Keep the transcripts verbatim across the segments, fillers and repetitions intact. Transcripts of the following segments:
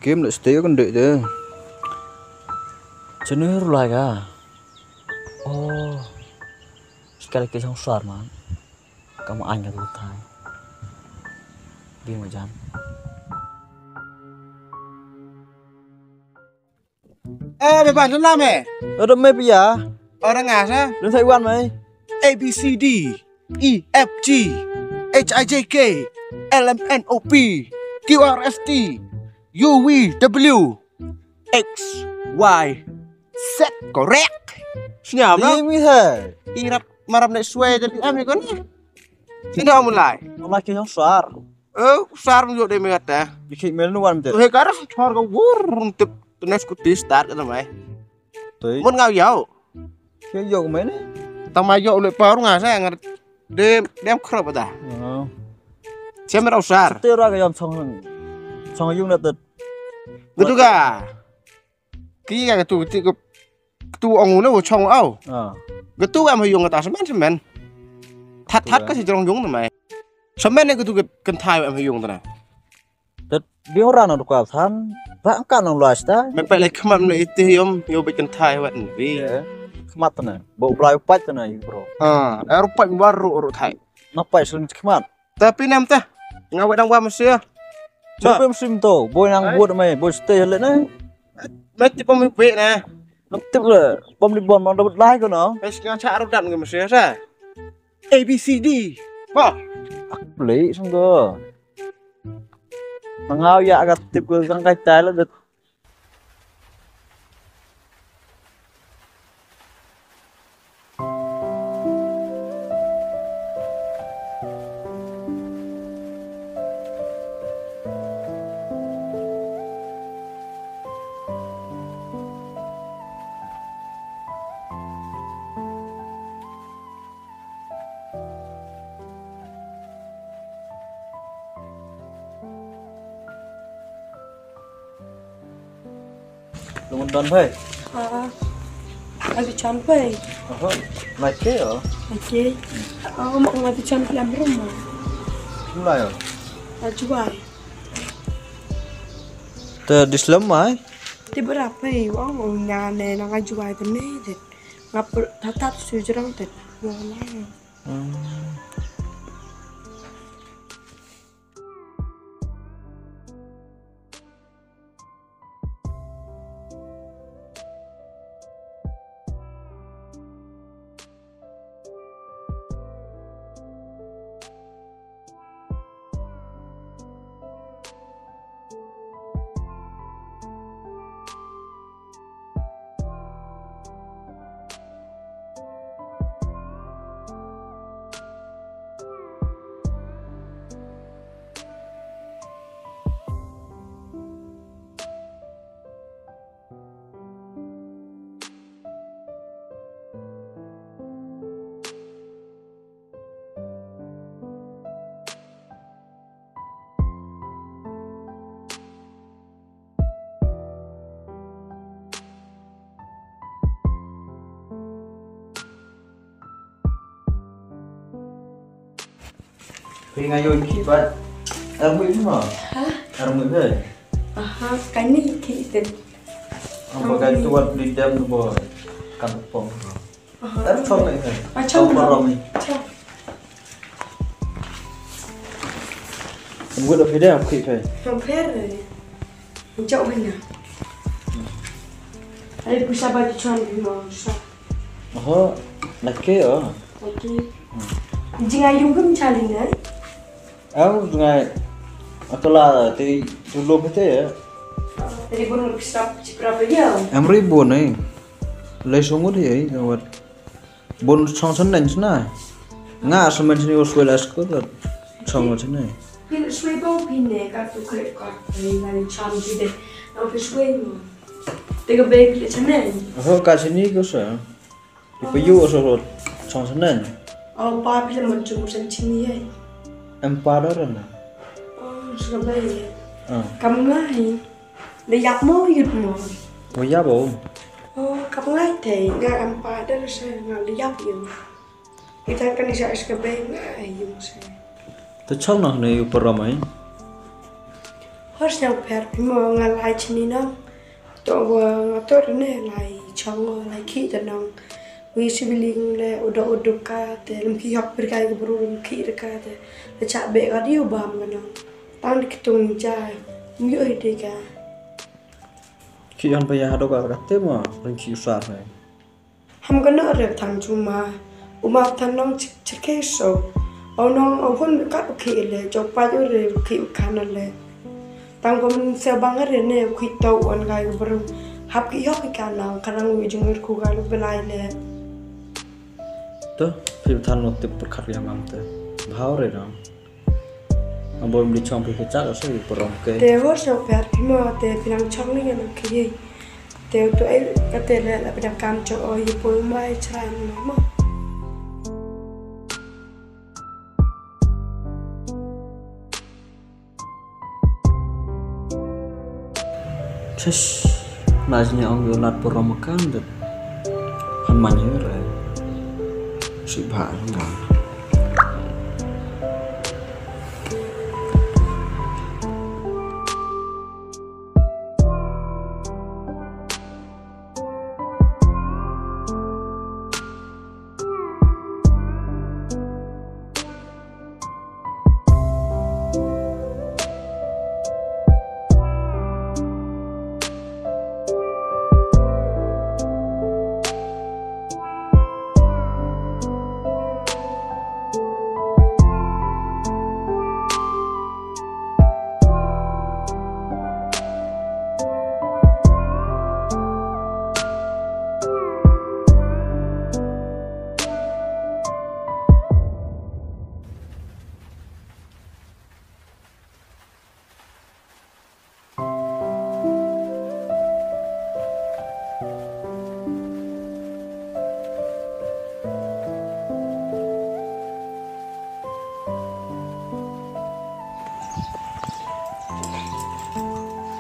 Kim le stay kan de de. Chenu ru lai ka. Oh. Sekali ke sang suar man. Kamu anya tu thai. Bi mo jam. Eh, be ban lam eh. Ada me pia. Orang asa. Dun sai wan mai. A B C D E F G H I J K L M N O P Q R S T U V W X Y Z, correct. Sngam no? Imi hai. Irap marap nek suai jadi ami kon. Sini om lai. Om lai ki sang suar. Eh, sar mu jok de me kata. Dikit mel nuan te. He kara sar ka wur tip tenes ku ti start kata mai. Tui. Mun ngau yau. Ke yok mai ni. Tama yok le paru nga sa ngar de dem khrop ta. Oh. Siam rau sar. Te ra ka yom song. Song yung na tet. Betul ka? Ki ka tu ti ko tu ong ne wo chong au. Ah. Ka tu am yung ta semen semen. That that ka si jrong yung na mai. Semen ne ka tu kan thai am yung ta na. Tet bi ora na ka than. Ba ka nang luas ta. Me pe le khmat ne iti yom yo be kan thai wat ni. Khmat na. Bo blai pat na yu bro. Ah, er pat war ru ru thai. Na pat sun khmat. Tapi nam ta. Nga wet dang wa mesti ya. Siapa yang musim tu? Boy nang buat mai, boy stay le na. Mesti pom pe na. Tip le, pom di bon mang dapat lai ko no. Es nga cha ru dan ngi mesti ya sa. A B C D. Ha. Aku beli sungguh. Mangau ya agak tip ko sang kai tai le. Lung don phai. Ah, abi chan phai. Aha, mai ke yo. Okay. Oh, ma ma chan phai lam rum ma. Mulai yo. Ajuai. Te dislam mai. Te berapa yo? Oh, nga ne nang ajuai te ne. Ngap tatat sujrang te. Wala. Hmm. Phi nga ïoh ki ba. Ar mui ma. Ha? Ar mui be. Aha, kani ki tet. Ang bagai tuat di dam tu boy. Kan pom. Aha. Ar chong ni. Ah, chong. Chong parom ni. Chong. Ang gua dah phi dah, phi, phi. Chong pher ni. Chong mana? Ai, pisa ba di chong ni mo sa. Oho, laki oh. Laki. Jing ayung kum chali na. Au, ngai. Atola te tu lo pete ya. Tadi pun lu pisa chipra pe ya. Em ri bon ai. Lai songut ya, wat. Bon chong san nen na. Nga sa men sini uswe la sko, chong san nen. Pin swe bau pin ne ka tu kre ka. Ngai cham ji de. Nang pin swe mo. Te ka bag le san nen. Oho, ka sini ko sa. Ipa yu oso ro chong san nen. Aw pa phi la man chung san chini ye. Em pa da ran. Oh, suka bai. Ah. Kam ngai. Le yak mo yut mo. Mo ya bo. Oh, kam ngai te nga em pa da sa nga le yak yu. Ita kan isa suka bai ngai yu sa. Te chong na ne yu paramai. Sngewpher phi mo, nga lai chini nong. To wa nga to ne lai chong lai ki ta nong. Wi sibiling le udo udo ka te lem ki hok per kai ke bru lem ki re ka te. Le cha be ka diu bam ka nong. Tang di kitung jai. Myo hi de ka. Ki yon pa ya hado ka te mo lem ki usar hai. Ham ka no re tang chuma. Uma tang nong chik chik ke so. Au nong au hun ka u ki le jo pa jo re u ki u kana le. Tang ko min se bang re ne u ki to wan ga yu bru. Hap ki yok ki kana karang u jung ku ga lu belai le. To phi than no tip pyrkhat ya mam te. Bhau re dong. Abo im di chong phi ke chak so yu pyrong ke. Te wor so per phi mo te phi nang chong ni ngan ki. Te to ai ka te le la phi nang kam chong o yu poi mai chran mo. Chas, na jini ong yo lat pyrong makan det. Han man yo re. Si ba nga.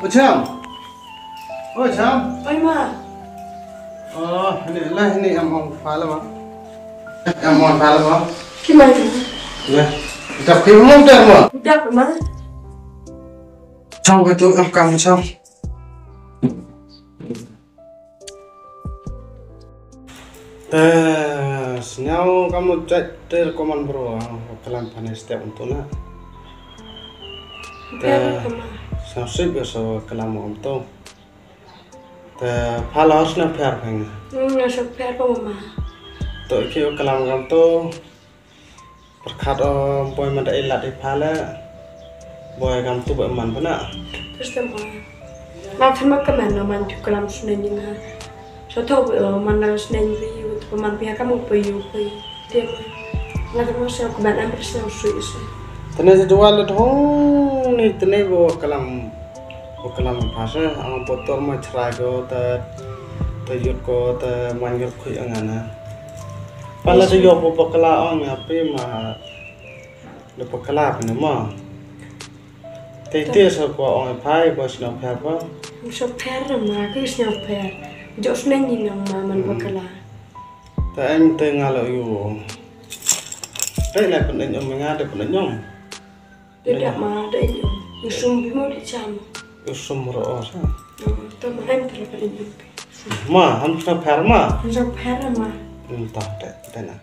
O Cham. O Cham. Oi ma. O, ni lah ni am ong pha la ma. Am ong pha la ma. Ki ma. Ya. Dap ki mong dap ma. Dap ma. Chong ka tu am kam chong. Te sñiaw kam u jait te ko man bro, ah, klam pane step untu na. Te sñiaw sip ya so klam untu. Te pha la sñiaw pher pheng. Hmm, sñiaw pher ko ma. To ki klam kam to. Pyrkhat o boi man da ilat i pha le. Boi kam tu ba man bana. Terus tem ko. Nga thema ka man no man tu kalam sunen ni nga. So tho bu man na sunen bi u tu man bi ha kam u pa yu pa yu. Tem. Nga thema so ka man am terus na sui sui. Tene je dua le thong ni tene bo kalam. Bo kalam pha se ang bo tor ma chrai ko ta ta yut ko ta man yut khui angana. Pala de yo bo bakla ong ya pe ma de bakla pe ne ma. Te te sa ko ong phai ba sñiaw pher ba. Sñiaw pher ma ke sñiaw pher. Jo sñiaw ni nang ma man bakla. Ta em te nga lo yu. Te la pen en om nga de pen en om. Te da ma de en om. Usum bi mo de cham. Usum ro o sa. To ma em te la pen en om. Ma, ham sñiaw pher ma. Sñiaw pher ma. Hmm, ta te te na.